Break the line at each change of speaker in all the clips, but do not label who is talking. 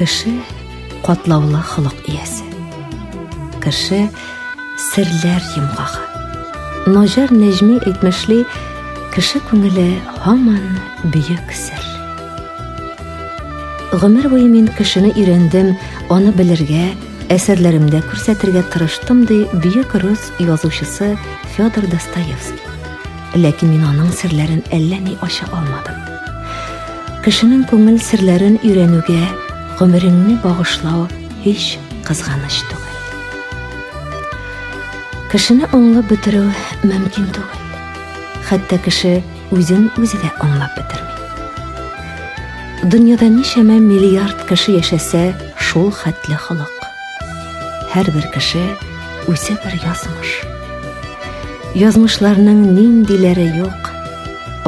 Кеше катлаулы холык иясе. Кеше серләр йомгагы. Наҗар Нәҗми әйтмешли, кеше күңеле һаман бөек сер. Гомер буе мин кешене өйрәндем, аны белергә, әсәрләремдә күрсәтергә тырыштым, ди бөек рус язучысы Федор Достоевский. Ләкин мин аның серләрен әллә ни ача алмадым. Кешенең күңел серләрен өйрәнүгә гомереңне багышлау һич кызганыч түгел. Кешене аңлап бетерү мөмкин түгел. Хәтта кеше үзен үзе дә аңлап бетерми. Дөньяда ничәмә миллиард кеше яшәсә, шул хәтле холык. Һәрбер кеше үзе бер язмыш. Язмышларның ниндиләре юк.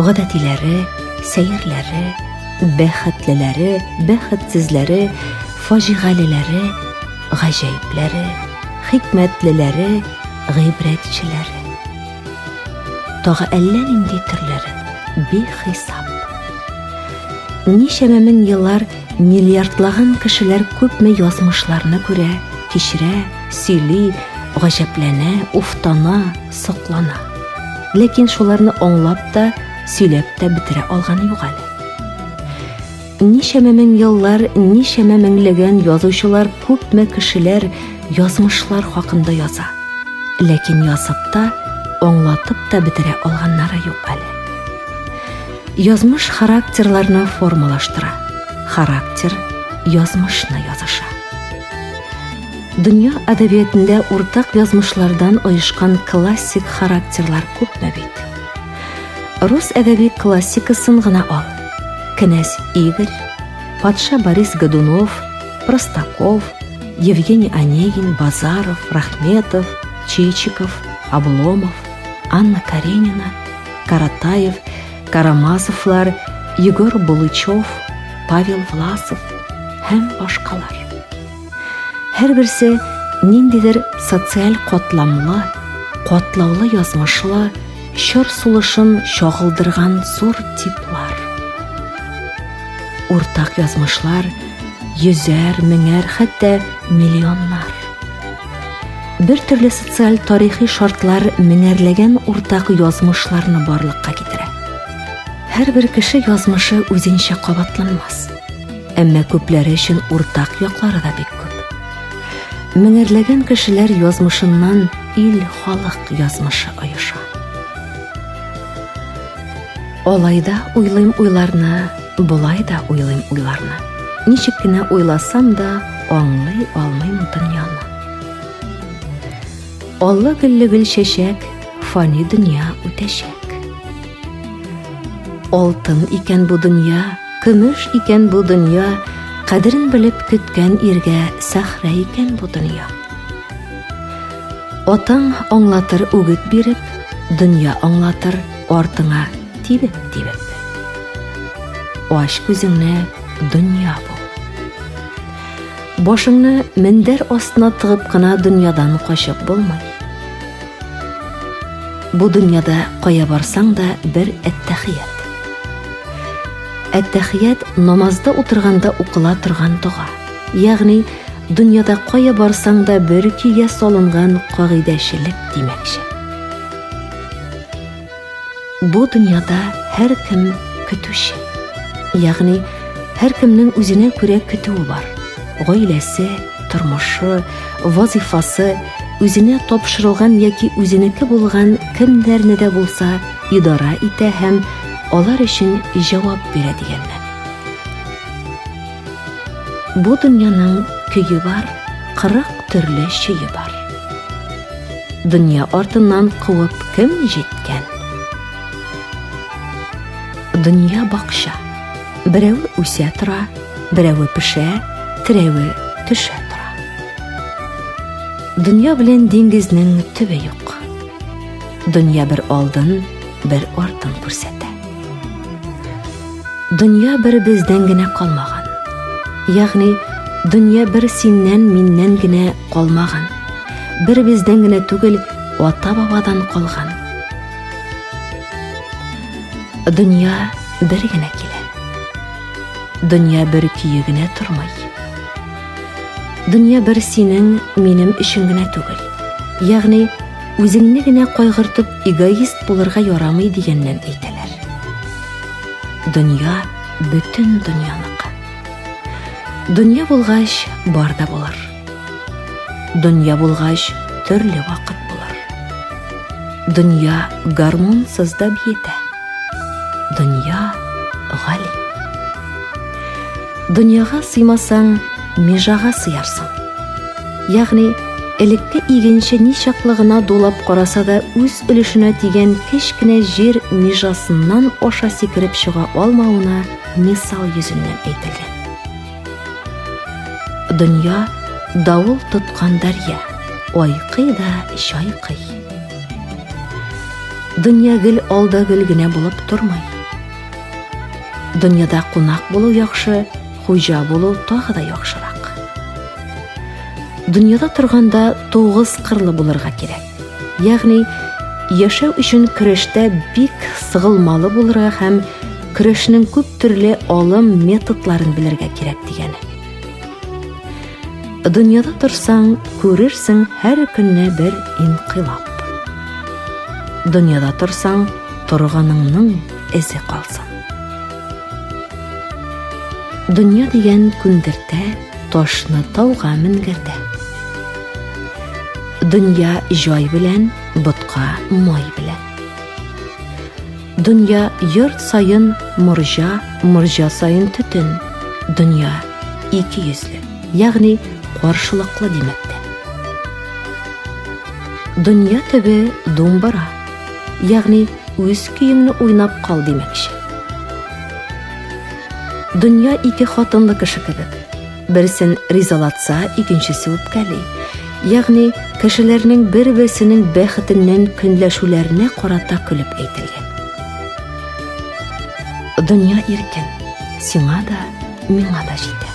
Гадәтиләре, сәерләре, бәхетлеләре, бәхетсезләре, фаҗигалеләре, гаҗәепләре, хикмәтлеләре, гыйбрәтчеләре. Тагы әллә нинди төрләре, бихисап. Ничәмә мең еллар миллиардлаган кешеләр күпме язмышларны күрә, кичерә, сөйли, гаҗәпләнә, уфтана, соклана. Ләкин шуларны аңлап та, сөйләп тә бетерә алганы юк әле. Ничәмә мең еллар, ничәмә меңләгән язучылар күпме кешеләр язмышлар хакында яза. Ләкин язып та, аңлатып та бетерә алганнары юк әле. Язмыш характерларны формалаштыра. Характер язмышны языша. Дөнья әдәбиятында уртак язмышлардан оешкан классик характерлар күпме бит. Рус әдәби классикасын гына ал. Кенәз Игорь, патша Борис Годунов, Простаков, Евгений Онегин, Базаров, Рахметов, Чичиков, Обломов, Анна Каренина, Каратаев, Карамазовлар, Егор Булычев, Павел Власов һәм башкалар. Һәрберсе ниндидер социаль катламлы, катлаулы язмышлы, чор сулышын чагылдырган зур типлар. Уртак язмышлар йөзәр, меңәр, хәтта миллионнар. Бер төрле социаль тарихи шартлар меңәрләгән уртак язмышларны барлыкка китерә. Һәрбер кеше язмышы үзенчә кабатланмас. Әмма күпләре өчен уртак яклары да бик күп. Меңәрләгән кешеләр язмышыннан ил халык язмышы оеша. Алай да уйлыйм уйларны, болай да уйлыйм уйларны. Ничек кенә уйласам да, аңлый алмыйм дөньяны. Аллы гөлле гөл чәчәк, фани дөнья үтәчәк. Алтын икән бу дөнья, көмеш икән бу дөнья, кадерен белеп көткән иргә сәхрә икән бу дөнья. Атаң аңлатыр үгет биреп, дөнья аңлатыр артыңа тибеп-тибеп. Ач күзеңне, дөнья бу. Башыңны мендәр астына тыгып кына дөньядан качып булмый. Бу дөньяда кая барсаң да бер әттәхият. Әттәхият намазда утырганда укыла торган дога. Ягъни дөньяда кая барсаң да бер көйгә салынган кагыйдәчелек димәкче. Бу дөньяда һәркем көтүче. Ягъни һәркемнең үзенә күрә көтүе бар. Гаиләсе, тормышы, вазифасы, үзенә тапшырылган яки үзенеке булган кемнәрне дә булса идарә итә һәм алар өчен җавап бирә дигәннән. Бу дөньяның көе бар, 40 төрле чөе бар. Дөнья артыннан куып кем җиткән? Дөнья бакча. Берәве үсә тора, берәве пешә, терәве төшә тора. Дөнья белән диңгезнең төбе юк. Дөнья бер алдын, бер артын күрсәтә. Дөнья бер бездән генә калмаган. Ягъни, дөнья бер синнән, миннән генә калмаган. Бер бездән генә түгел, ата-бабадан калган. Дөнья бер генә килә. Дөнья бер көе генә тормый. Дөнья бер синең, минем өчен генә түгел. Ягъни, үзеңне генә кайгыртып эгоист булырга ярамый дигәннән әйтәләр. Дөнья бөтен дөньяныкы. Дөнья булгач, бар да булыр. Дөнья булгач, төрле вакыт булыр. Дөнья гармунсыз да биетә. Дөнья гали. Дөньяга сыймасаң, межага сыярсың. Ягъни, элекке игенче ничаклы гына дулап караса да үз өлешенә тигән кечкенә җир межасыннан аша сикереп чыга алмавына мисал йөзеннән әйтелгән. Дөнья давыл тоткан дәрья, айкый да чайкый. Дөнья гел алда гөл генә булып тормый. Дөньяда кунак булу яхшы, хуҗа булу тагы да яхшырак. Дөньяда торганда тугыз кырлы булырга кирәк. Ягъни яшәү өчен көрәштә бик сыгылмалы булырга һәм көрәшнең күп төрле алым методларын белергә кирәк дигәне. Дөньяда торсаң, күрерсең һәр көнне бер инкыйлаб. Дөньяда торсаң, торганыңның эзе калсын. Дөнья дигән күндертә, ташны тауга менгертә. Дөнья җай белән, ботка май белән. Дөнья йорт саен морҗа, морҗа саен төтен. Дөнья ике йөзле, ягъни каршылыклы димәктә. Дөнья төбе думбыра, ягъни үз көеңне уйнап кал димәкче. Дөнья ике хатынлы кеше кебек. Берсен ризалатса, икенчесе үпкәли. Ягъни, кешеләрнең бер-берсенең бәхетеннән көнләшүләренә карата көлеп әйтелгән. Дөнья иркен, сиңа да, миңа да җитә.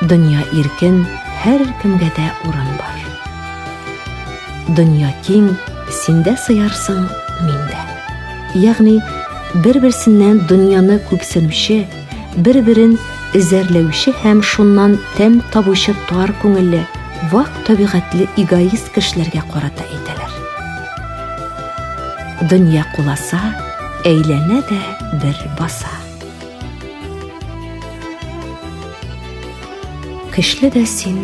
Дөнья иркен, һәркемгә дә урын бар. Дөнья киң, син дә сыярсың, мин дә. Ягъни, бер-берсеннән дөньяны күпсенүче, бер-берен эзәрләүче һәм шуннан тәм табучы тар күңелле, вак табигатьле эгоист кешеләргә карата әйтәләр. Дөнья куласа, әйләнә дә бер баса. Көчле дә син,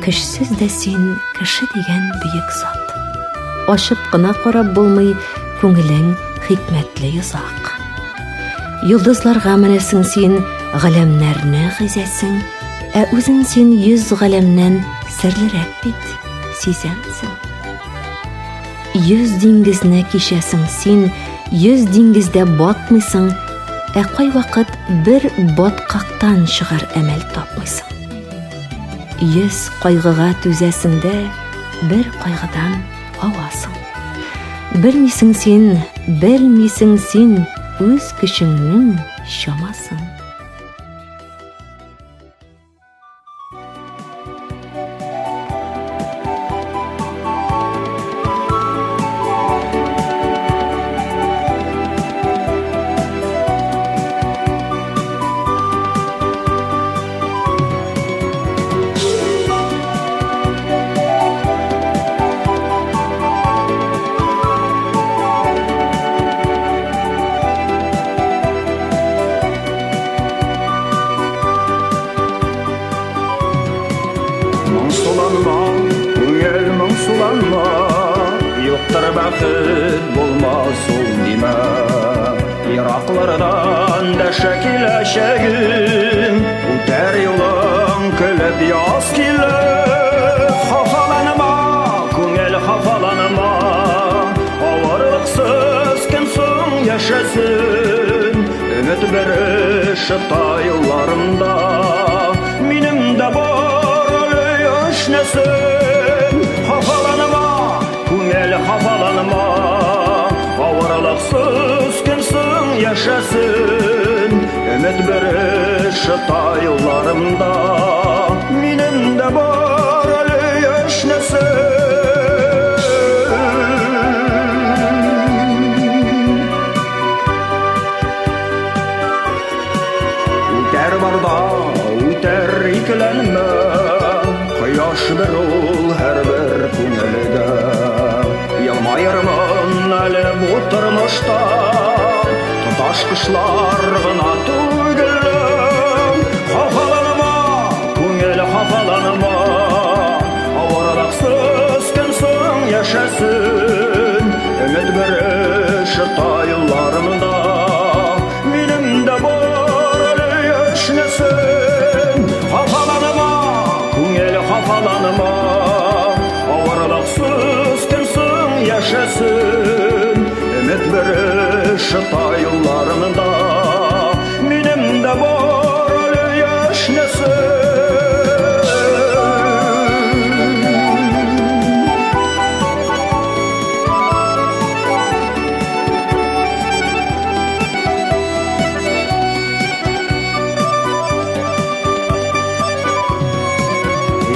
көчсез дә син, кеше дигән бөек зат. Ачып кына карап булмый, күңелең хикмәтле йозак. Йолдызларга менәсең син, галәмнәрне гизәсең, ә үзең син йөз галәмнән серлерәк бит, сизәмсең? Йөз диңгезне кичәсең син, йөз диңгездә батмыйсың, ә кайвакыт бер баткактан чыгар әмәл тапмыйсың. Йөз кайгыга түзәсең дә, бер кайгыдан авасың. Белмисең син, белмисең син үз көчеңнең чамасын.
Моңсуланма, күңел моңсуланма, Юктыр бәхет булмас ул димә. Ераклардан дәшә киләчәгем, Үтәр юлың көлеп яз килеп. Хафаланма, күңел хафаланма, Авырлыксыз кем соң яшәсен? Өмет бере шыта юлларымда, Минем дә бар әле яшь нәсел. Хафаланма, Күңел хафаланма, авырлыксыз кем соң яшәсен? Өмет бере шыта юлларымда, минем дә бар әле яшь нәсел. Үтәр барда, үтәр икеләнмә. Кояш бер ул һәрбер күңелгә. Елмаермын әле бу тормышта, Тоташ кышлар гына түгел. Хафаланма, күңел хафаланма, Авырлыксыз кем соң яшәсен? Өмет бер шыта юлларымда, Минем дә бар әле яшьнәсен. Хафаланма, күңел хафаланма, Авырлыксыз кем соң яшәсен? Өмет бер шыта юлларымда, Минем дә бар әле яшьнәсен.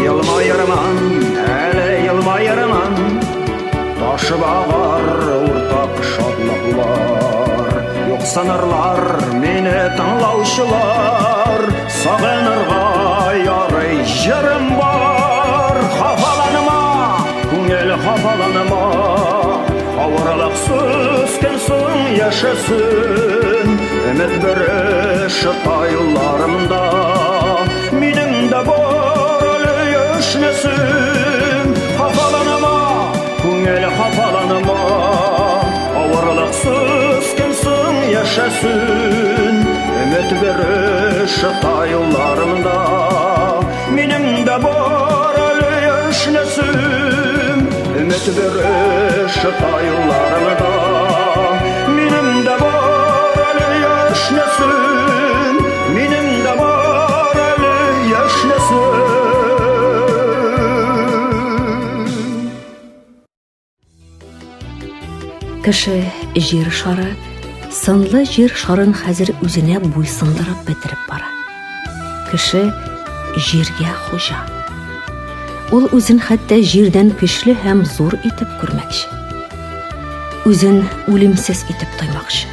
Елмаерман, әле елмаерман, Ташып агар уртак шатлыклар. Юксынырлар мине тыңлаучылар, Сагынырга ярый җырым бар. Хафаланма, күңел хафаланма, Авырлыксыз кем соң яшәсен? Өмет бер шыта юлларымда, Минем дә бар әле яшьнәсен. Хафаланма, күңел хафаланма, Авырлыксыз кем соң яшәсен? Өмет бер шыта юлларымда, Минем дә бар әле яшьнәсен. Өмет бер шыта юлларымда, Минем дә бар әле яшьнәсен. Минем дә бар әле яшьнәсен.
Кеше җир шары, сынлы җир шарын хәзер үзенә буйсындырып бетереп бара. Кеше җиргә хуҗа. Ул үзен хәтта җирдән көчле һәм зур итеп күрмәкче. Үзен үлемсез итеп тоймакчы.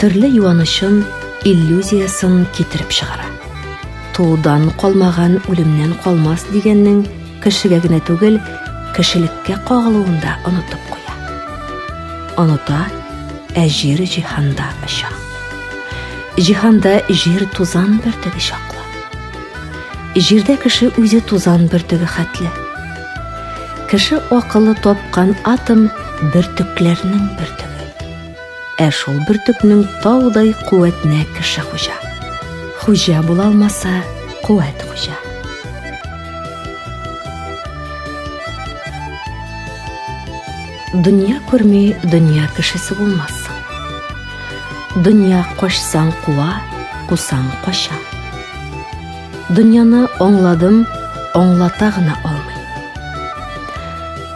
Төрле юанычын, иллюзиясын китереп чыгара. Туудан калмаган үлемнән калмас дигәннең кешегә генә түгел, кешелеккә кагылуын да онытып куя. Оныта, ә җир җиһанда оча. Җиһанда җир тузан бөртеге чаклы. Җирдә кеше үзе тузан бөртеге хәтле. Кеше акылы тапкан атом бөртекләрнең бөртеге. Ә шул бөртекнең таудай куәтенә кеше хуҗа. Хуҗа була алмаса, куәт хуҗа. Дөнья күрми, дөнья кешесе булмассың. Дөнья качсаң куа, кусаң кача. Дөньяны аңладым, аңлата гына алмыйм.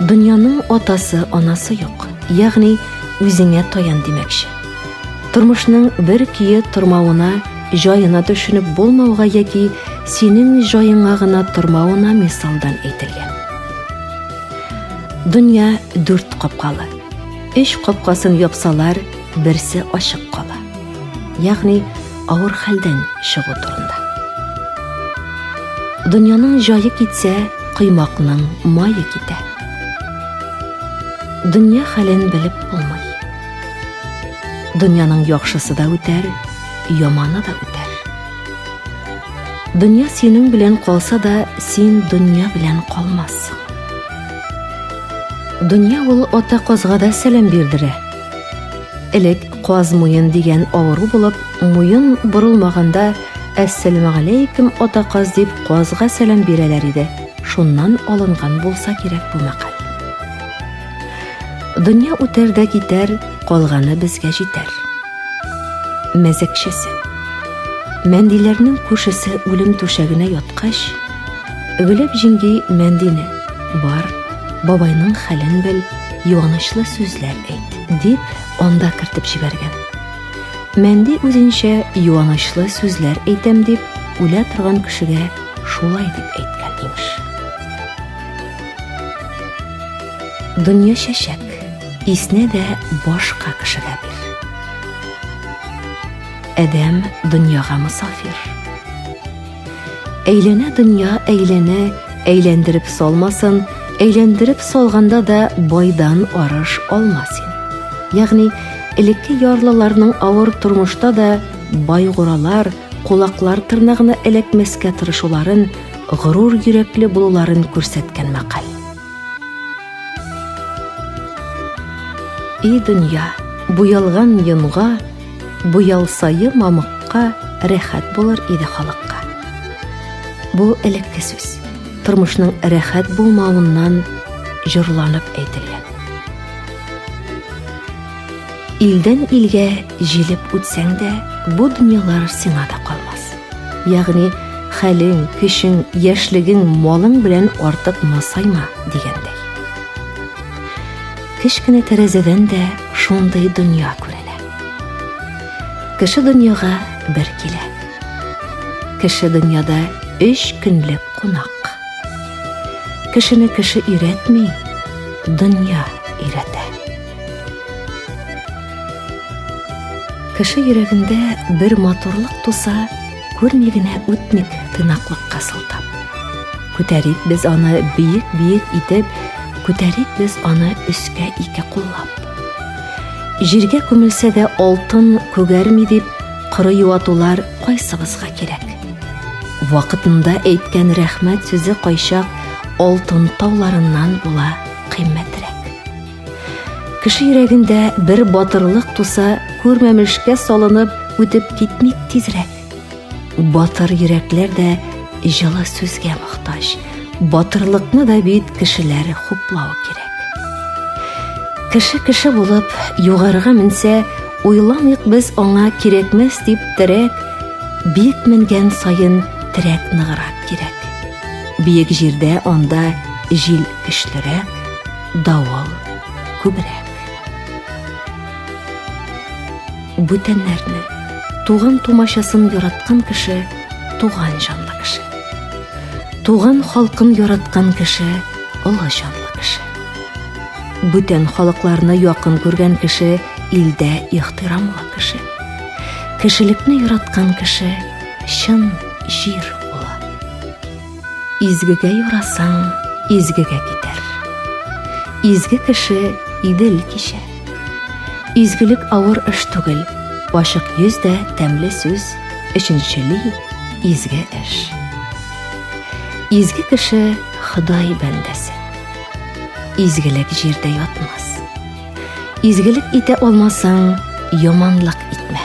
Дөньяның атасы, анасы юк. Ягъни үзеңә таян димәкче. Тормышның бер көе тормавына, җаена төшенеп булмауга яки синең җаеңа гына тормавына мисалдан әйтелгән. Дөнья дүрт капкалы. Өч капкасын япсалар, берсе ачык кала. Ягъни авыр хәлдән чыгу турында. Дөньяның җае китсә, коймакның мае китә. Дөнья хәлен белеп булмый. Дөньяның яхшысы да үтәр, яманы да үтәр. Дөнья синең белән калса да, син дөнья белән калмассың. Дөнья ул ата казга да сәлам бирдерә. Элек каз муен дигән авыру булып, муен борылмаганда Әссәламегаләйкем, ата каз дип казга сәлам бирәләр иде. Шуннан алынган булса кирәк бу мәкаль. Дөнья үтәр дә китәр, калганы безгә җитәр. Мәзәкчесе. Мәндиләрнең күршесе үлем түшәгенә яткач, Гөләп җиңги Мәндине, бар, бабайның хәлен бел, юанычлы сүзләр әйт, дип анда кертеп җибәргән. Мәнди үзенчә юанычлы сүзләр әйтәм дип, үлә торган кешегә шулай дип әйткән имеш. Дөнья чәчәк, исне дә башка кешегә бир. Адәм дөньяга мосафир. Әйләнә дөнья, әйләнә, әйләндереп салмасын, әйләндереп салганда да байдан арыш алма син. Ягъни, элекке ярлыларның авыр тормышта да байгуралар, кулаклар тырнагына эләкмәскә тырышуларын, горур йөрәкле булуларын күрсәткән мәкаль. И дөнья, буялган йонга, буялсайы мамыкка рәхәт булыр иде халыкка. Бу элекке сүз. Тормышның рәхәт булмавыннан җырланып әйтелгән. Илдән илгә җилеп үтсәң дә, бу дөньялар сиңа да калмас. Ягъни, хәлең, көчең, яшьлегең, малың белән артык масайма, дигәндәй. Кечкенә тәрәзәдән дә шундый дөнья күренә. Кеше дөньяга бер килә. Кеше дөньяда өч көнлек кунак. Кешене кеше өйрәтми, дөнья өйрәтә. Кеше йөрәгендә бер матурлык туса, күрми генә үтмик тыйнаклыкка сылтап. Күтәрик без аны биек-биек итеп, күтәрик без аны өскә ике куллап. Җиргә күмелсә дә алтын күгәрми дип, коры юатулар кайсыбызга кирәк? Вакытында әйткән рәхмәт сүзе кайчак алтын тауларыннан була кыйммәтрәк. Кеше йөрәгендә бер батырлык туса, күрмәмешкә салынып үтеп китмик тизрәк. Батыр йөрәкләр дә җылы сүзгә мохтаҗ. Батырлыкны да бит кешеләр хуплау кирәк. Кеше кеше булып югарыга менсә, уйламыйк без аңа кирәкмәс дип терәк, биек менгән саен терәк ныграк кирәк. Биек җирдә анда җил көчлерәк, давыл күбрәк. Бүтәннәрне, туган тумачасын яраткан кеше туган җанлы кеше. Туган халкын яраткан кеше олы җанлы кеше. Бүтән халыкларны якын күргән кеше илдә ихтирамлы кеше. Кешелекне яраткан кеше чын җир улы. Изгегә юрасаң, изгегә китәр. Изге кеше Идел кичә. Изгелек авыр эш түгел, ачык йөз дә тәмле сүз, өченчели изге эш. Изге кеше Ходай бәндәсе. Изгелек җирдә ятмас. Изгелек итә алмасаң, яманлык итмә.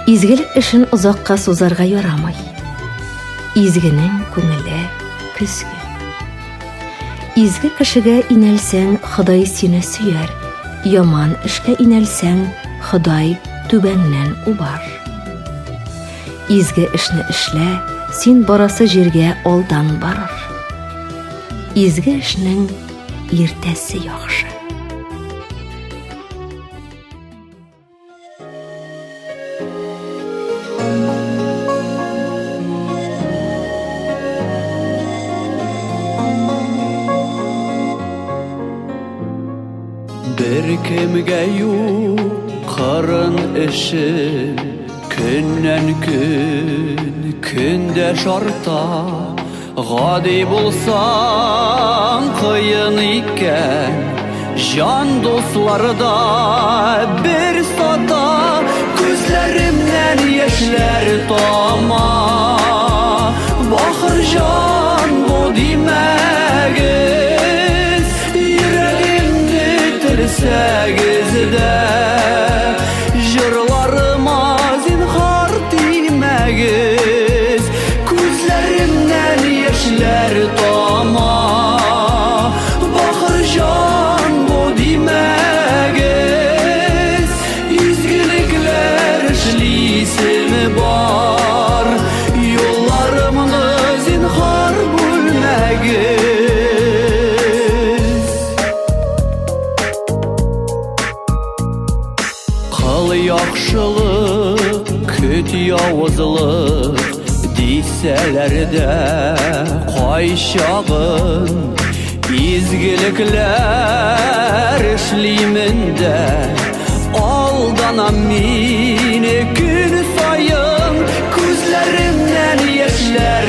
Изгелек эшен озакка сузарга ярамый. Изгенең күңеле көзге. Изге кешегә инәлсәң, Ходай сине сөяр. Яман эшкә инәлсәң, Ходай түбәңнән убар. Изге эшне эшлә, син барасы җиргә алдан барыр. Изге эшнең иртәсе яхшы.
Бер кемгә юк кырын эше Көннән көн көндәш арта Гади булсаң кыен икән, Җан дуслары да бер сата, Күзләремнән яшьләр тама. Бахыр җан бу димәгез, Йөрәгемне телсәгез дә, Җырларыма зинһар тимәгез. Күзләремнән яшьләр тама. Бахыр җан бу димәгез. Изгелекләр эшлисем бар. Юлларымны зинһар бүлмәгез. Кыл яхшылык, көт явызлык, дисәләр дә кайчагын изгелекләр эшлимен дә, алданам мин көн саен, күзләремнән яшьләр.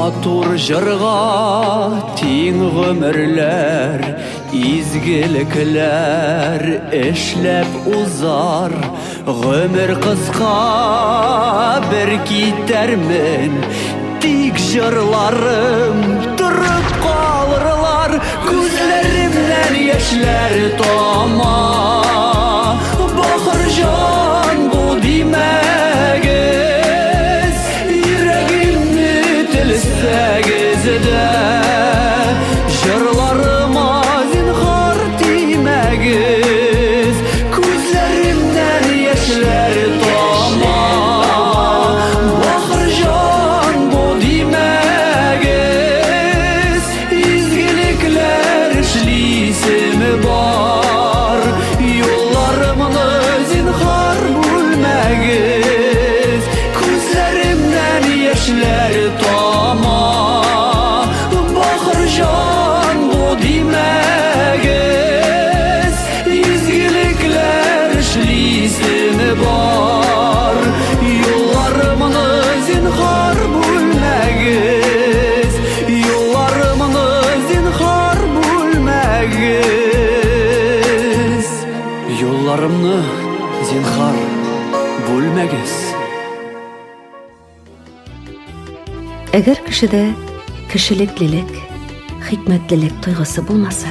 Матур җырга тиң гомерләр, изгелекләр эшләп узар. Гомер кыска, бер китәрмен, тик җырларым торып калырлар, күзләремнән яшьләр тама. Бахырҗан бу димәгез, йөрәгемне телсәгез дә, җырларыма зинһар тимәгез, күзләремнән яшьләр тама. Бахырҗан бу димәгез, изгелекләр эшлисем бар, юлларымны зинһар бүлмәгез, күзләремнән яшьләр тама. Бахырҗан бу димәгез, изгелекләр эшлисем бар, юлларымны зинһар бүлмәгез, юлларымны зинһар бүлмәгез, юлларымны зинһар бүлмәгез.
Әгәр кешедә кешелеклелек, хикмәтлелек тойгысы булмаса,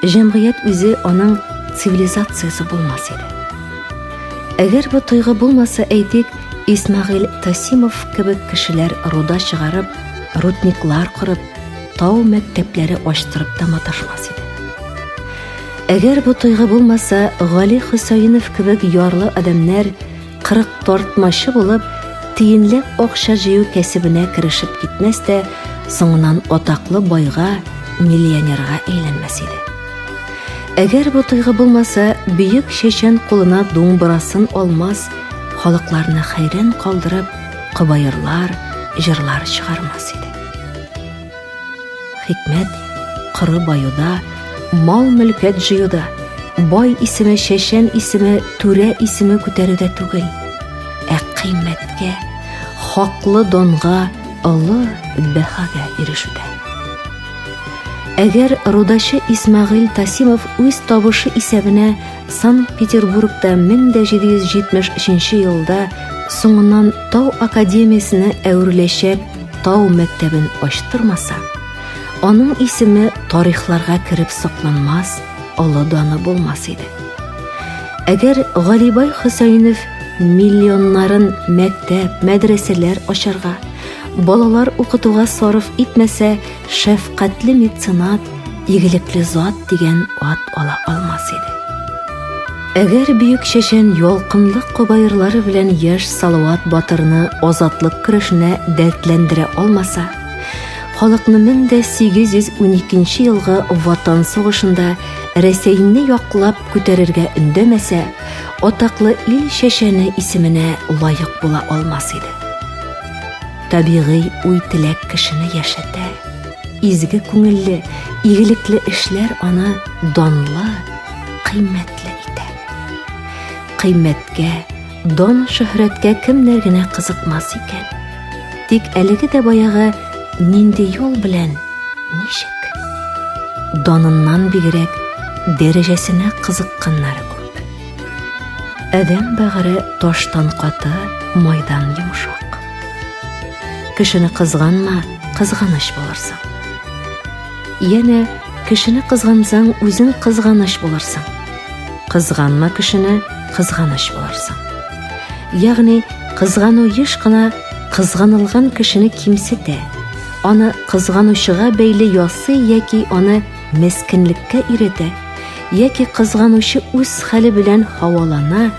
җәмгыять үзе аның цивилизациясе булмас иде. Әгәр бу тойгы булмаса, әйтик, Исмәгыйль Тасимов кебек кешеләр руда чыгарып, рудниклар корып, тау мәктәпләре ачтырып та маташмас иде. Әгәр бу тойгы булмаса, Гали Хөсәенов кебек ярлы адәмнәр 40 тартмачы булып, тиенләп акча җыю кәсебенә керешеп китмәс тә, соңыннан атаклы байга, миллионерга әйләнмәс иде. Әгәр бу тойгы булмаса, бөек чәчән кулына думбырасын алмас, халыкларны хәйран калдырып, кобаерлар, җырлар чыгармас иде. Хикмәт коры баюда, мал-мөлкәт җыюда, бай исеме, чәчән исеме, түрә исеме күтәрүдә түгел, ә кыйммәткә, хаклы данга, олы бәһагә ирешүдә. Әгәр рудачы Исмәгыйль Тасимов үз табышы исәбенә Санкт-Петербургта 1773 елда соңыннан Тау академиясенә әвереләчәк Тау мәктәбен ачтырмаса, аның исеме тарихларга кереп сакланмас, олы даны булмас иде. Әгәр Галибай Хөсәенов миллионнарын мәктәп, мәдрәсәләр ачарга, балалар укытуга сарыф итмәсә, шәфкатьле меценат, игелекле зат дигән ат ала алмас иде. Әгәр бөек чәчән ялкынлы кобаерлары белән яшь Салават батырны азатлык көрәшенә дәртләндерә алмаса, халыкны 1812 елгы Ватан сугышында Рәсәйне яклап күтәрергә өндәмәсә, атаклы ил чәчәне исеменә лаек була алмас иде. Табигый уй-теләк кешене яшәтә. Изге күңелле, игелекле эшләр аны данлы, кыйммәтле итә. Кыйммәткә, дан шөһрәткә кемнәр генә кызыкмас икән. Тик әлеге дә баягы нинди юл белән, ничек? Даныннан бигрәк дәрәҗәсенә кызыкканнары күп. Адәм бәгыре таштан каты, майдан йомшак. Кешене кызганма, кызганыч булырсың. Янә кешене кызгансаң, үзең кызганыч булырсың. Кызганма кешене, кызганыч булырсың. Ягъни кызгану еш кына кызганылган кешене кимсетә, аны кызганучыга бәйле ясый яки аны мескенлеккә өйрәтә, яки кызганучы үз хәле белән һавалана,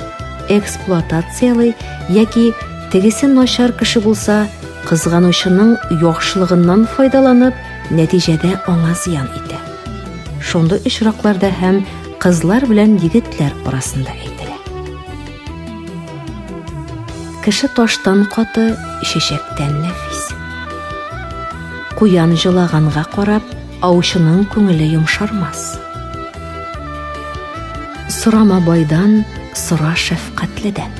эксплуатациялый яки тегесе начар кеше булса, кызганучының яхшылыгыннан файдаланып, нәтиҗәдә аңа зыян итә. Шундый очракларда һәм кызлар белән егетләр арасында әйтелә. Кеше таштан каты, чәчәктән нәфис. Куян җылаганга карап, аучының күңеле йомшармас. Сорама байдан, сора шәфкатьледән.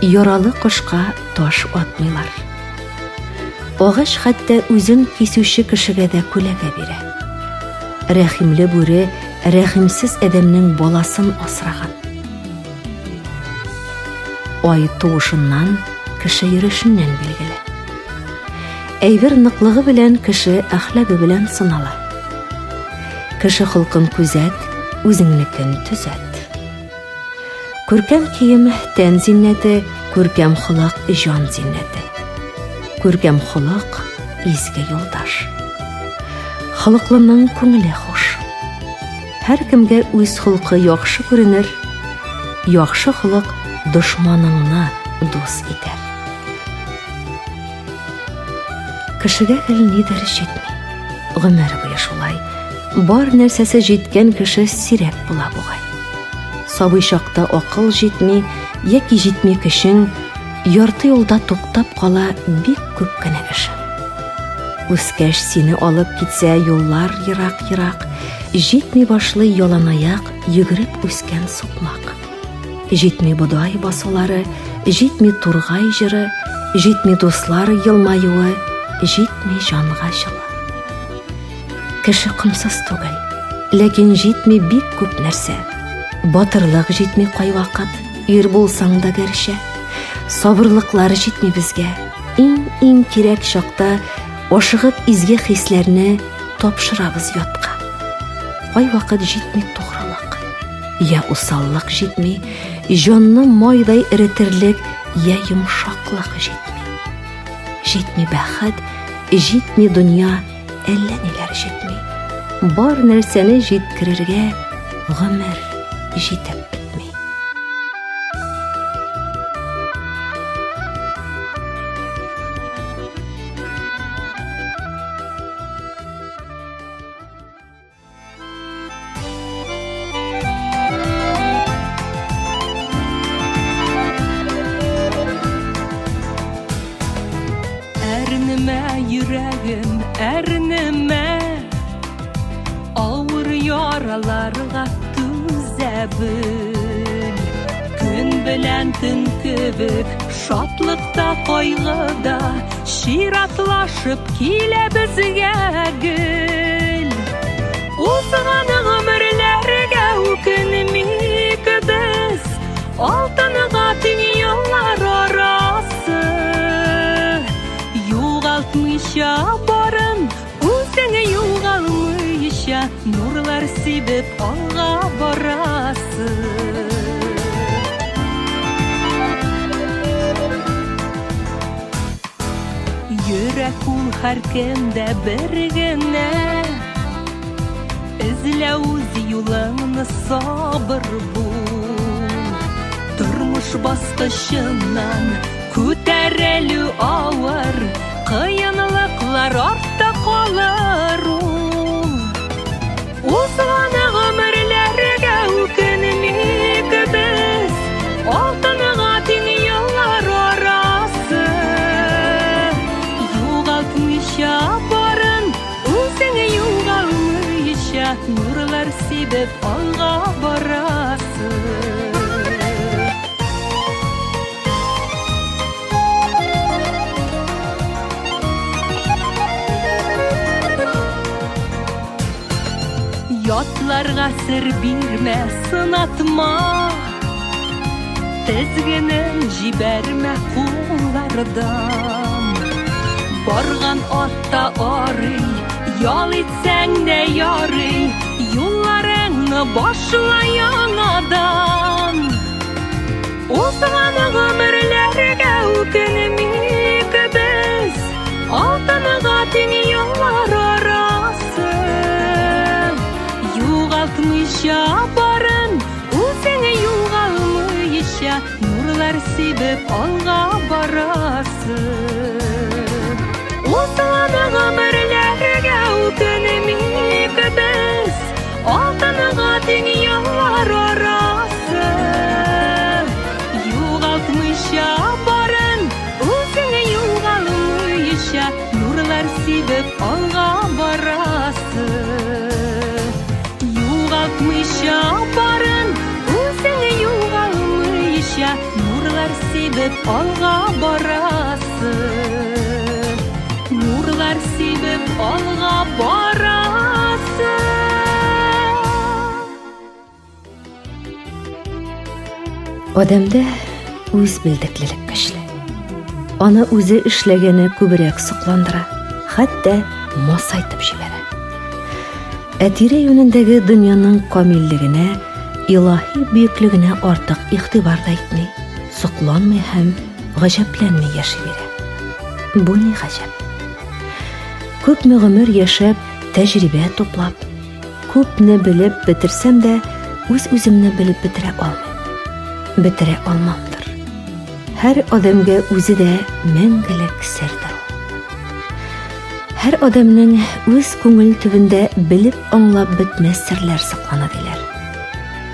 Яралы кошка таш атмыйлар. Агач хәтта үзен кисүче кешегә дә күләгә бирә. Рәхимле бүре рәхимсез адәмнең баласын асраган. Ай туышыннан, кеше йөрешеннән билгеле. Әйбер ныклыгы белән кеше әхлагы белән сынала. Кеше холкын күзәт, үзеңнекен төзәт. Күркәм кием тән зиннәте, күркәм холык җан зиннәте. Күркәм холык изге юлдаш. Холыклының күңеле хуш. Һәркемгә үз холкы яхшы күренер, яхшы холык дошманыңны дус итәр. Кешегә гел нидер җитми. Гомер буе шулай. Бар нәрсәсе җиткән кеше сирәк була бугай. Сабый чакта акыл җитми, яки җитми көчең, ярты юлда туктап кала бик күп кенә эшең. Үскәч сине алып китсә юллар ерак-ерак, җитми башлый яланаяк йөгереп үскән сукмак. Җитми бодай басулары, җитми тургай җыры, җитми дуслар елмаюы, җитми җанга җылы. Кеше комсыз түгел, ләкин җитми бик күп нәрсә. Батырлык җитми кайвакыт, ир булсаң да гәрчә. Сабырлыклар җитми безгә. Иң-иң кирәк чакта ашыгып изге хисләрне тапшырабыз ятка. Кайвакыт җитми тугрылык, я усаллык җитми, җанны майдай эретерлек, я йомшаклык җитми. Җитми бәхет, җитми дөнья, әллә ниләр җитми. Бар нәрсәне җиткерергә гомер җитеп бетми.
Әрнемә, йөрәгем, әрнемә, Авыр яраларга түзә бел. Көн белән төн кебек, шатлыкта, кайгыда Чиратлашып килә безгә гел. Узган гомерләргә үкенмик без, Алтынга тиң еллар арасы. Югалтмыйча барын, үзең югалмыйча, Нурлар сибеп алга барасы. Йөрәк ул һәркемдә бер генә. Эзлә үз юлыңны, сабыр бул. Тормыш баскычыннан күтәрелү авыр, кыенлыклар артта калыр ул. Узган гомерләргә үкенмик без, Алтынга тиң еллар арасы. Югалтмыйча барын, үзең югалмыйча, Нурлар сибеп алга барасы. Ятларга сер бирмә, сынатма. Тезгенен җибәрмә куллардан. Барган атта арый, ял итсәң дә ярый, юлларыңны башла яңадан. Узган гомерләргә үкенмик без, Алтынга тиң еллар арасы. Югалтмыйча барын, үзең югалмыйча, Нурлар сибеп алга барасы. Узган гомерләргә үкенмик без, Алтынга тиң еллар арасы. Югалтмыйча барын, үзең югалмыйча, Нурлар сибеп алга барасы. Югалтмыйча барын, үзең югалмыйча, Нурлар сибеп алга барасы. алга барасың.
Адәмдә үз белдеклелек көчле. Аны үзе эшләгәне күбрәк сокландыра, хәтта масайтып җибәрә. Ә тирә-юнендәге дөньяның камиллегенә, илаһи бөеклегенә артык игътибар да итми, сокланмый һәм гаҗәпләнми яши бирә. Бу ни гаҗәп? Күпме гомер яшәп, тәҗрибә туплап, Күпне белеп бетерсәм дә, үз-үземне белеп бетерә алмыйм. Бетерә алмамдыр. Һәр адәмгә үзе дә мәңгелек сердер ул. Һәр адәмнең үз күңел төбендә белеп аңлап бетмәс серләр саклана диләр.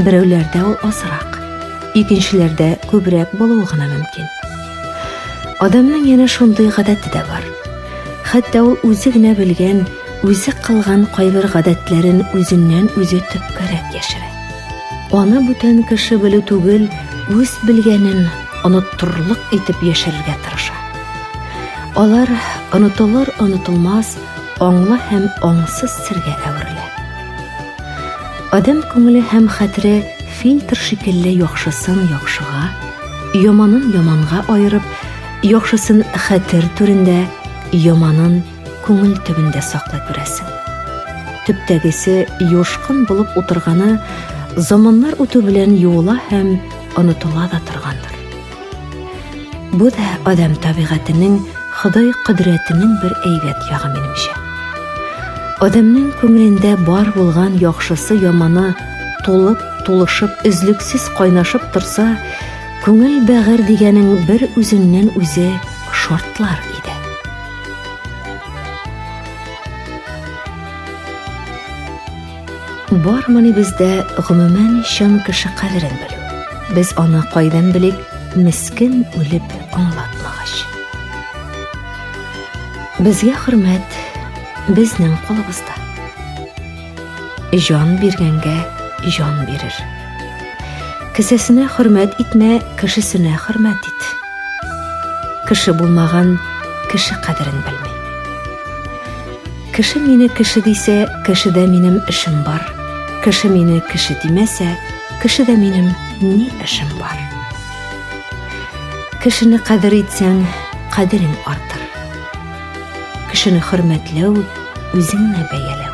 Берәүләрдә ул азрак, икенчеләрдә күбрәк булуы гына мөмкин. Адәмнең янә шундый гадәте дә бар. Хәтта ул үзе генә белгән Үзе кылган кайбер гадәтләрен үзеннән үзе төпкәрәк яшерә. Аны бүтән кеше белү түгел, үз белгәнен оныттырырлык итеп яшерергә тырыша. Алар онытылыр онытылмас аңлы һәм аңсыз сергә әверелә. Адәм күңеле һәм хәтере фильтр шикелле яхшысын яхшыга, яманын яманга аерып, яхшысын хәтер түрендә, яманын күңел төбендә саклый күрәсең. Төптәгесе юшкын булып утырганы заманнар үтү белән юыла һәм онытыла да торгандыр. Бу да адәм табигатенең Ходай кодрәтенең бер әйбәт ягы минемчә. Адәмнең күңелендә бар булган яхшысы яманы тулып, тулышып, өзлексез кайнашып торса, күңел бәгырь дигәнең бер үзеннән үзе шартлар иде. Бармыни бездә гомумән чын кеше кадерен белү? Без аны кайдан белик, мескен үлеп аңлатмагач. Безгә хөрмәт безнең кулыбызда. Җан биргәнгә җан бирер. Кесәсенә хөрмәт итмә, кешесенә хөрмәт ит. Кеше булмаган кеше кадерен белми. Кеше мине кеше дисә, кешедә минем эшем бар. Кеше мине кеше димәсә, кешедә минем ни эшем бар? Кешене кадер итсәң, кадерең артыр. Кешене хөрмәтләү, үзеңне бәяләү.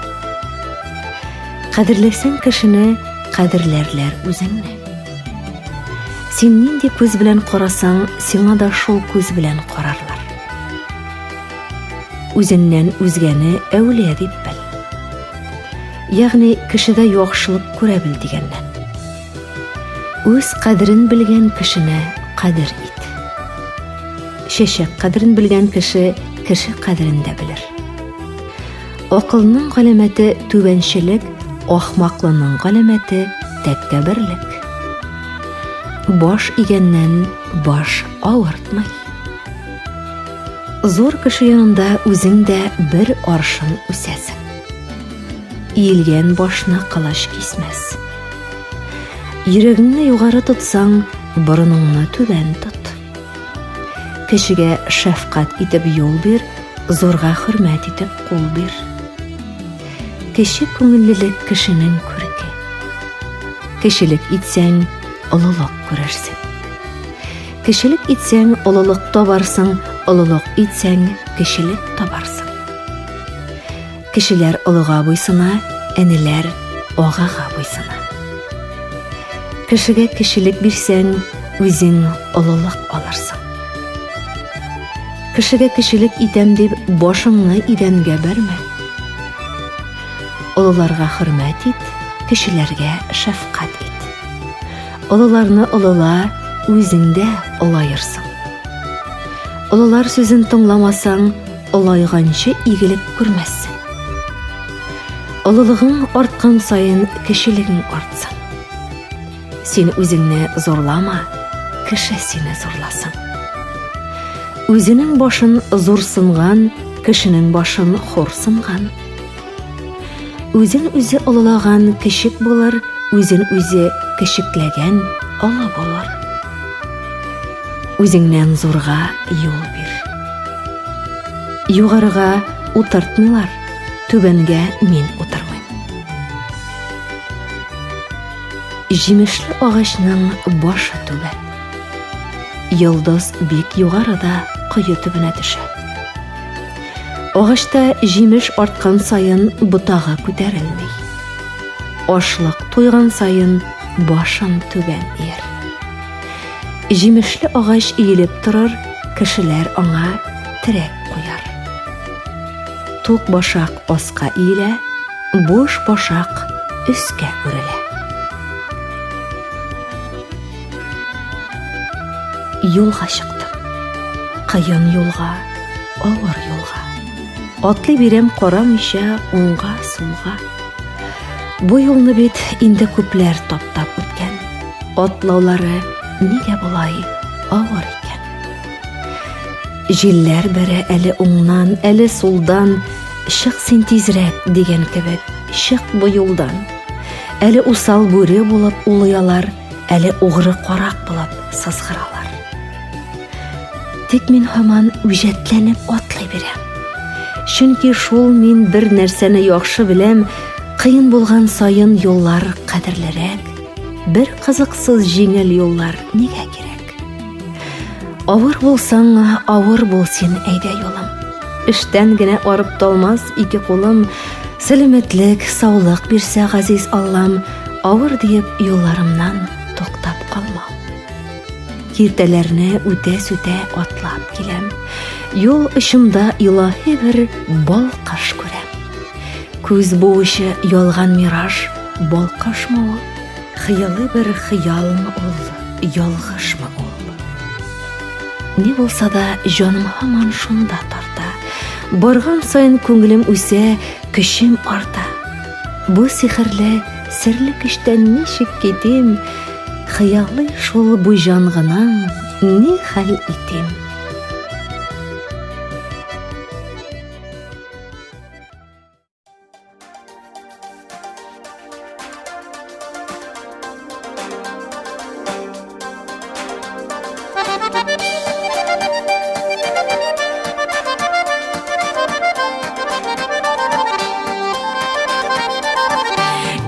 Кадерләсәң кешене, кадерләрләр үзеңне. Син нинди күз белән карасаң, сиңа да шул күз белән карарлар. Үзеннән үзгәне әүлия дип бел. Ягъни кешедә яхшылык күрә бел дигәннән. Үз кадерен белгән кешене кадер ит. Чәчәк кадерен белгән кеше кеше кадерен дә белер. Акылның галәмәте түбәнчелек, ахмаклының галәмәте тәкәбберлек. Баш игәннән баш авыртмый. Зур кеше янында үзең дә бер аршын үсәсең. Иелгән башны кылыч кисмәс. Йөрәгеңне югары тотсаң, борыныңны түбән тот. Кешегә шәфкать итеп юл бир, зурга хөрмәт итеп кул бир. Кече күңеллелек кешенең күрке. Кешелек итсәң, олылык күрерсең. Кешелек итсәң, олылык табарсың, олылык итсәң, кешелек табарсың. Кешеләр олыга буйсына, энеләр агага буйсына. Кешегә кешелек бирсәң, үзең олылык алырсың. Кешегә кешелек итәм дип, башыңны идәнгә бәрмә. Олыларга хөрмәт ит, кешеләргә шәфкать ит. Олыларны олыла, үзең дә олаерсың. Олылар сүзен тыңламасаң, олайганчы игелек күрмәссең. Олылыгың арткан саен кешелегең артсын. Син үзеңне зурлама, кеше сине зурласын. Үзенең башын зурсынган, кешенең башын хурсынган. Үзен үзе олылаган кечек булыр, үзен үзе кечекләгән олы булыр. Үзеңнән зурга юл бир. Югарыга утыртмыйлар. Түбәнгә мин утырмыйм. Җимешле агачның башы түбән. Йолдыз бик югарыда кое төбенә төшә. Агачта җимеш арткан саен ботагы күтәрелми. Ашлык туйган саен башын түбән ияр. Җимешле агач иелеп торыр, кешеләр аңа терәк куяр. Тук башак аска иелә, буш башак өскә үрелә. Юлга чыктым. Кыен юлга, авыр юлга. Атлый бирәм карамыйча уңга, сулга. Бу юлны бит инде күпләр таптап үткән. Атлаулары нигә болай авыр икән? Җилләр бәрә әле уңнан, әле сулдан, чык син тизрәк дигән кебек, чык бу юлдан. Әле усал бүре булып улыялар, әле угры карак булып сызгыралар. Тик мин һаман үҗәтләнеп атлый бирәм. Чөнки шул мин бер нәрсәне яхшы беләм, кыен булган саен юллар кадерлерәк, бер кызыксыз җиңел юллар нигә кирәк? Авыр булсаң, авыр бул син, әйдә юлым. Эштән генә арып талмас ике кулым. Сәламәтлек, саулык бирсә газиз Аллам, авыр диеп юлларымнан туктап калмам. Киртәләрне үтә-сүтә атлап киләм. Юл очымда илаһи бер балкыш күрәм. Күз буучы ялган мираж балкышмы ул? Хыялый бер хыялмы ул, ялгышмы ул? Ни булса да, җаным һаман шунда тарта. Барган саен күңелем үсә, көчем арта. Бу сихерле, серле көчтән ничек китим? Хыялый шул бу җан гына, ни хәл итим?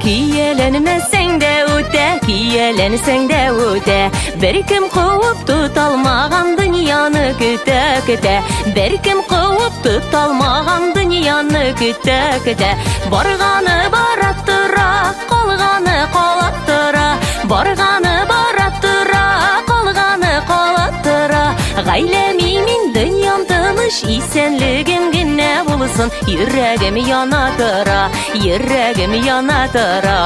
Кияләнмәсәң дә үтә, кияләнсәң дә үтә. Беркем куып тоталмаган дөньяны көтә-көтә. Беркем куып Тоталмаган дөньяны көтә-көтә. Барганы бара тора, калганы кала тора. Барганы бара тора, калганы кала тора. Гаиләм имин, дөньям тыныч, исәнлегем генә булсын. Йөрәгем яна тора, йөрәгем яна тора.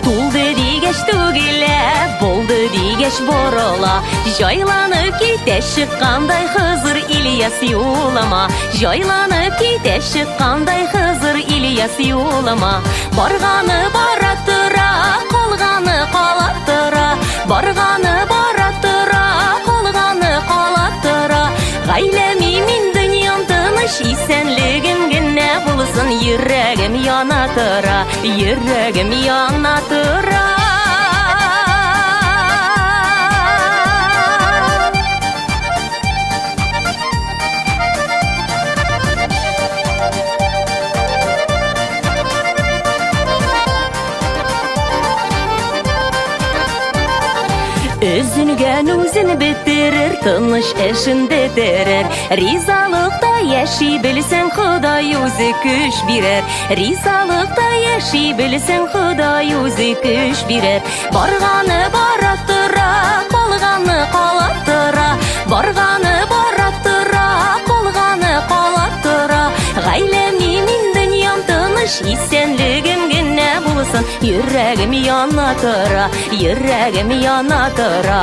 Тулды дигәч түгелә, булды дигәч борыла. Җайланып китә чыккандай Хызыр Ильяс юлыма. Җайланып китә чыккандай Хызыр Ильяс юлыма. Барганы бара тора, калганы кала тора. Барганы бара тора, калганы кала тора. Гаиләм имин, дөньям тыныч, исәнлегем генә булсын, йөрәгем яна тора, йөрәгем яна тора. Өзенгән үзен бетерер, тыныч эшен бетерер. Ризалыкта яши белсәң, Ходай үзе көч бирер. Ризалыкта яши белсәң, Ходай үзе көч бирер. Барганы бара тора, калганы кала тора. Барганы бара тора, калганы кала тора. Гаиләм имин, дөньям тыныч, исәнлегем генә булсын. Йөрәгем яна тора, йөрәгем яна тора.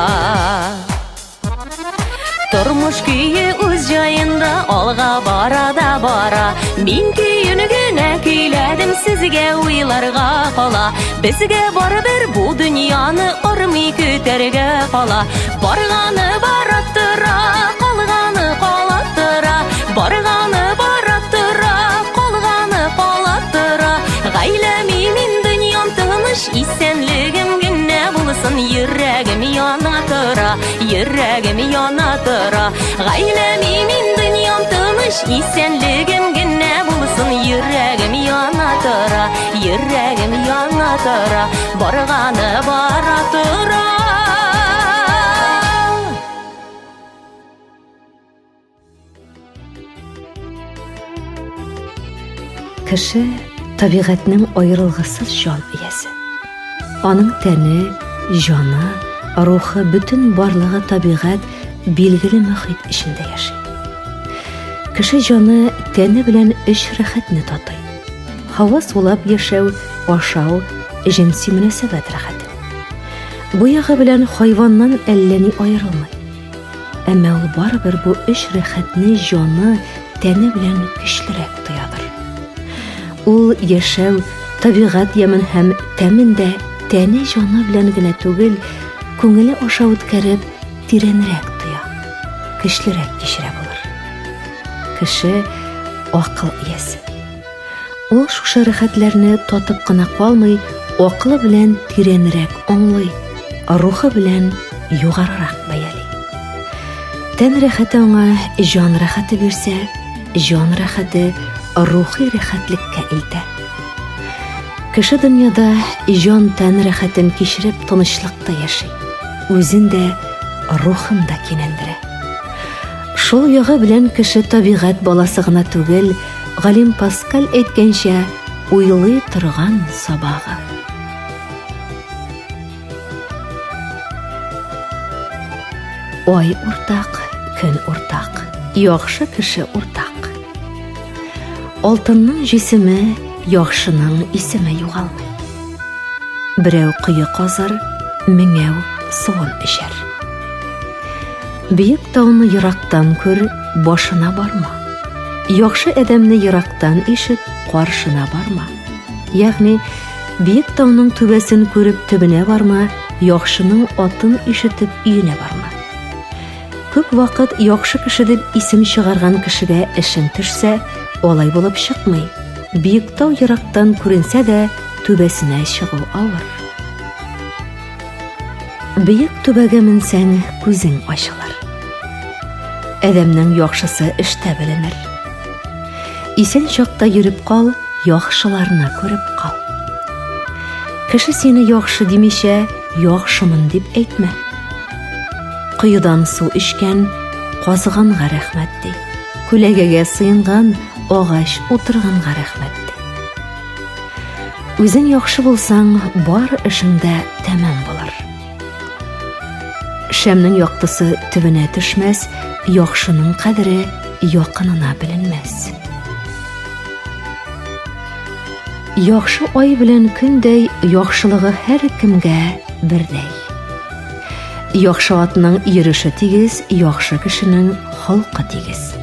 Тормыш көе үз җаенда алга бара да бара. Мин көен генә көйләдем, сезгә уйларга кала. Безгә барыбер бу дөньяны армый көтәргә кала. Барганы бара тора, калганы кала тора. Барганы бара тора, калганы кала тора. Гаиләм имин, дөньям тыныч, исәнлегем генә булсын, йөрәгем яна. Йөрәгем яна тора. Гаиләм имин, дөньям тыныч, исәнлегем генә булсын. Йөрәгем яна тора, йөрәгем яна тора, барганы бара тора.
Кеше табигатьнең аерылгысыз җан иясе. Аның тәне, җаны, рухы бөтен барлыгы табигать билгеле мөхит эчендә яши. Кеше җаны тәне белән өч рәхәтне татый. Һава сулап яшәү, ашау, җенси мөнәсәбәт рәхәте. Бу ягы белән хайваннан әллә ни аерылмый. Әмма ул барыбер бу өч рәхәтне җаны, тәне белән көчлерәк тоядыр. Ул яшәү, табигать ямен һәм тәмен дә тәне җаны белән генә түгел, күңеле аша үткәреп, тирәнрәк тоя, көчлерәк кичерә булыр. Кеше акыл иясе. Ул шушы рәхәтләрне татып кына калмый, акылы белән тирәнрәк аңлый, рухы белән югарырак бәяли. Тән рәхәте аңа җан рәхәте бирсә, җан рәхәте рухи рәхәтлеккә илтә. Кеше дөньяда җан-тән рәхәтен кичереп тынычлыкта яши, үзен дә, рухын да кинәндерә. Шул ягы белән кеше табигать баласы гына түгел, Галим Паскаль әйткәнчә, уйлый торган сабагы. Ай уртак, көн уртак, яхшы кеше уртак. Алтынның җисеме, яхшының исеме югалмый. Берәү кое казыр, меңәү суын эчәр. Биек тауны ерактан күр, башына барма. Яхшы адәмне ерактан ишет, каршына барма. Ягъни, биек тауның түбәсен күреп төбенә барма, яхшының атын ишетеп өенә барма. Күп вакыт яхшы кеше дип исем чыгарган кешегә эшең төшсә, алай булып чыкмый. Биек тау ерактан күренсә дә, түбәсенә чыгу авыр. Биек түбәгә менсәң, күзең ачылыр. Адәмнең яхшысы эштә беленер. Исән чакта йөреп кал, яхшыларны күреп кал. Кеше сине яхшы димичә, яхшымын дип әйтмә. Коедан су эчкән, казыганга рәхмәт ди. Күләгәгә сыенган, агач утырганга рәхмәт ди. Үзең яхшы булсаң, бар эшең дә тәмам булыр. Шәмнең яктысы төбенә төшмәс, яхшының кадере якынына беленмәс. Яхшы ай белән көндәй яхшылыгы һәркемгә бердәй. Яхшы атның йөреше тигез, яхшы кешенең холкы тигез.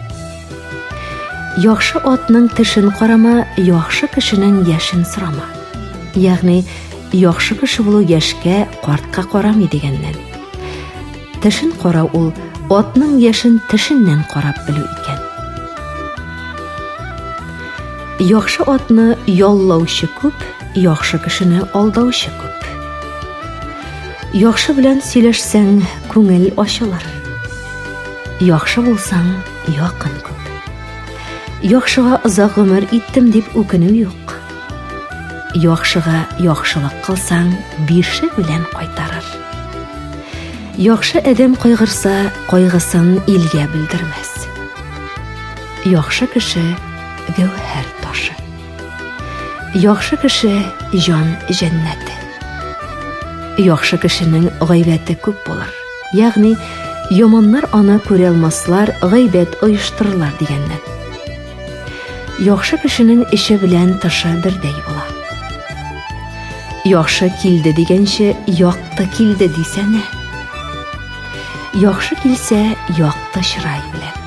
Яхшы атның тешен карама, яхшы кешенең яшен сорама. Ягъни, яхшы кеше булу яшькә, картка карамый дигәннән. Тешен карау ул атның яшен тешеннән карап белү икән. Яхшы атны яллаучы күп, яхшы кешене алдаучы күп. Яхшы белән сөйләшсәң, күңел ачылыр. Яхшы булсаң, якын күп. Яхшыга озак гомер иттем дип үкенү юк. Яхшыга яхшылык кылсаң, бише белән кайтарыр. Яхшы адәм кайгырса, кайгысын илгә белдермәс. Яхшы кеше гәүһәр ташы. Яхшы кеше җан җәннәте. Яхшы кешенең гайбәте күп булыр. Ягъни, яманнар аны күрә алмаслар, гайбәт оештырырлар дигәннән. Яхшы кешенең эче белән тышы бердәй була. Яхшы килде дигәнче, якты килде дисәнә. Яхшы килсә, якты чырай белән.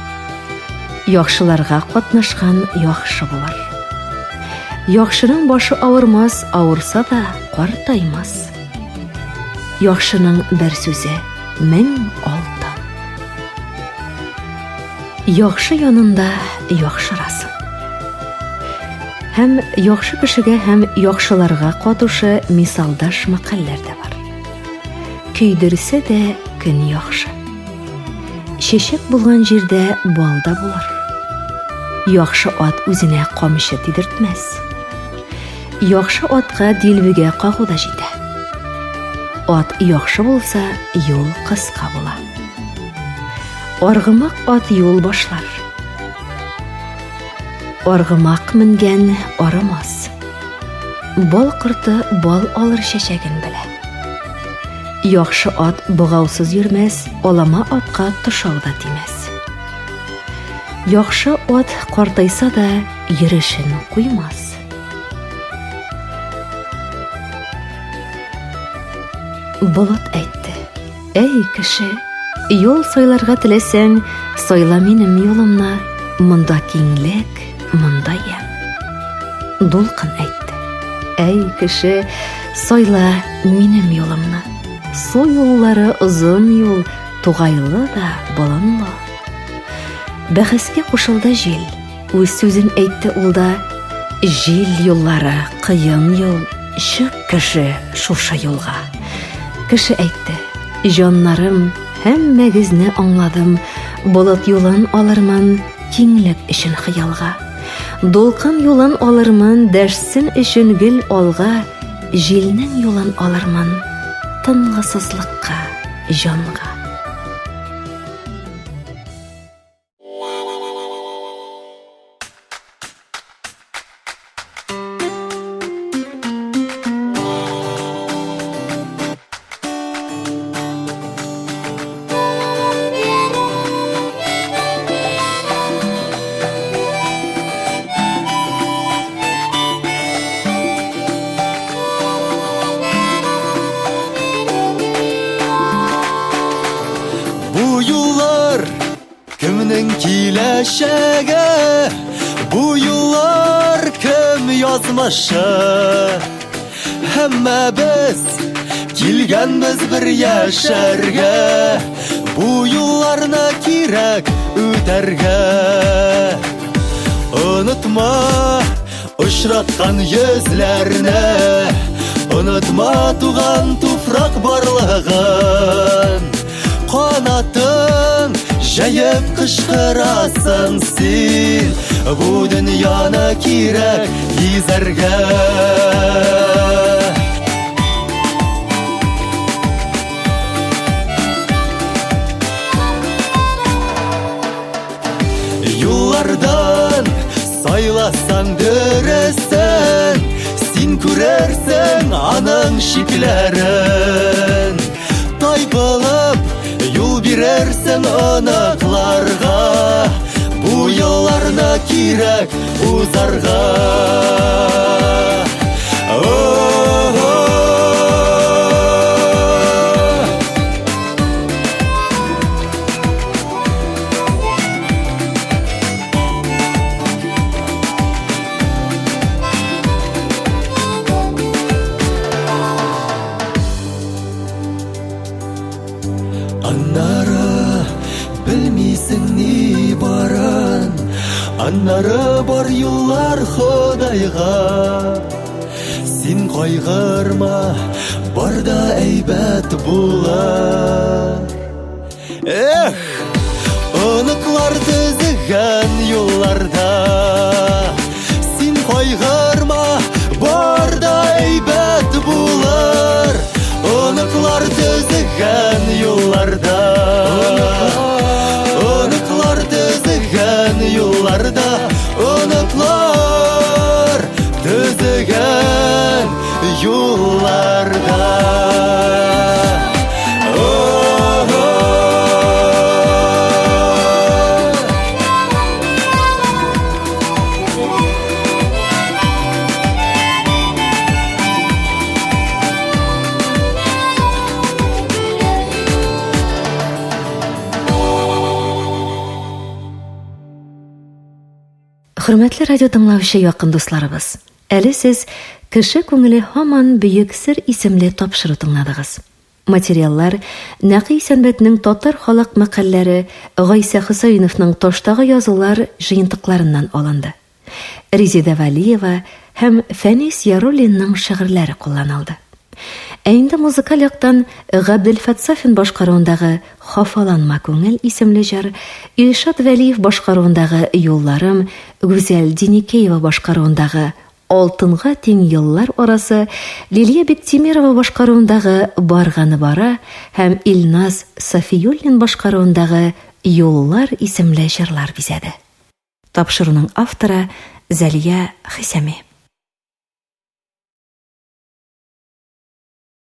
Яхшыларга катнашкан яхшы булыр. Яхшының башы авырмас, авырса да картаймас. Яхшының бер сүзе 1006. Яхшы янында яхшырасың. Һәм яхшы кешегә һәм яхшыларга катушы мисалдаш мәкальләр дә бар. Көйдерсә дә көн яхшы. Чәчәк булган җирдә бал да булыр. Яхшы ат үзенә камчы тидертмәс. Яхшы атка дилбегә кагу да җитә. Ат яхшы булса, юл кыска була. Аргымак ат юл башлар. Аргымак менгән арымас. Бал корты бал алыр чәчәген белә. Яхшы ат богаусыз йөрмәс, алама атка тошау да тимәс. Яхшы ат картайса да йөрешен куймас. Болыт әйтте. Әй, кеше, юл сайларга теләсәң, сайла минем юлымны, монда киңлек, монда ямь. Дулкын әйтте. Әй, кеше, сайла минем юлымны. Су юллары озын юл, тугайлы да, болынлы. Бәхәскә кушылды җил. Үз сүзен әйтте ул да. Җил юллары, кыен юл, чык кеше шушы юлга. Кеше әйтте, җаннарым, һәммәгезне аңладым, болыт юлын алырмын, киңлек өчен хыялга. Дулкын юлын алырмын, дәшсен өчен гел алга, җилнең юлын алырмын, тынгысызлыкка, җанга.
Бу юллар кемнең киләчәге? Бу юллар кем язмышы? Һәммәбез килгәнбез бер яшәргә. Бу юлларны кирәк үтәргә. Онытма Очраткан йөзләрне Онытма туган туфрак барлыгын Канатын җәеп кычкырасың син Бу дөньяны кирәк гизәргә Юллардан сайласаң дөресен, син күрерсең аның чикләрен. Тайпылып юл бирерсең оныкларга, бу елларны кирәк узарга. Аннары белмисең ни барын, Аннары бар юллар Ходайга. Син кайгырма, бар да әйбәт булыр. Эх, оныклар төзегән юлларда Син кайгырма, бар да әйбәт булыр Оныклар төзегән юлларда Оныклар төзегән юлларда Оныклар төзегән юлларда.
Хөрмәтле радио тыңлаучы якын дусларыбыз, әле сез Кеше күңеле һаман бөек сер исемле тапшыру тыңладыгыз. Материаллар Нәкый Исәнбәтнең Татар халык мәкальләре, Гайсә Хөсәеновның Таштагы язулар җыентыкларыннан алынды. Резеда Вәлиева һәм Фәнис Яруллинның шигырьләре кулланылды. Ә инде музыкаль яктан Габделфәт Сафин башкаруындагы Хафаланма күңел исемле җыр, Илшат Вәлиев башкаруындагы Юлларым, Гүзәл Диникеева башкаруындагы Алтынга тиң еллар арасы, Лилия Биктимирова башкаруындагы Барганы бара һәм Илназ Сафиуллин башкаруындагы Юллар исемле җырлар бизәде. Тапшыруның авторы Зәлия Хисами.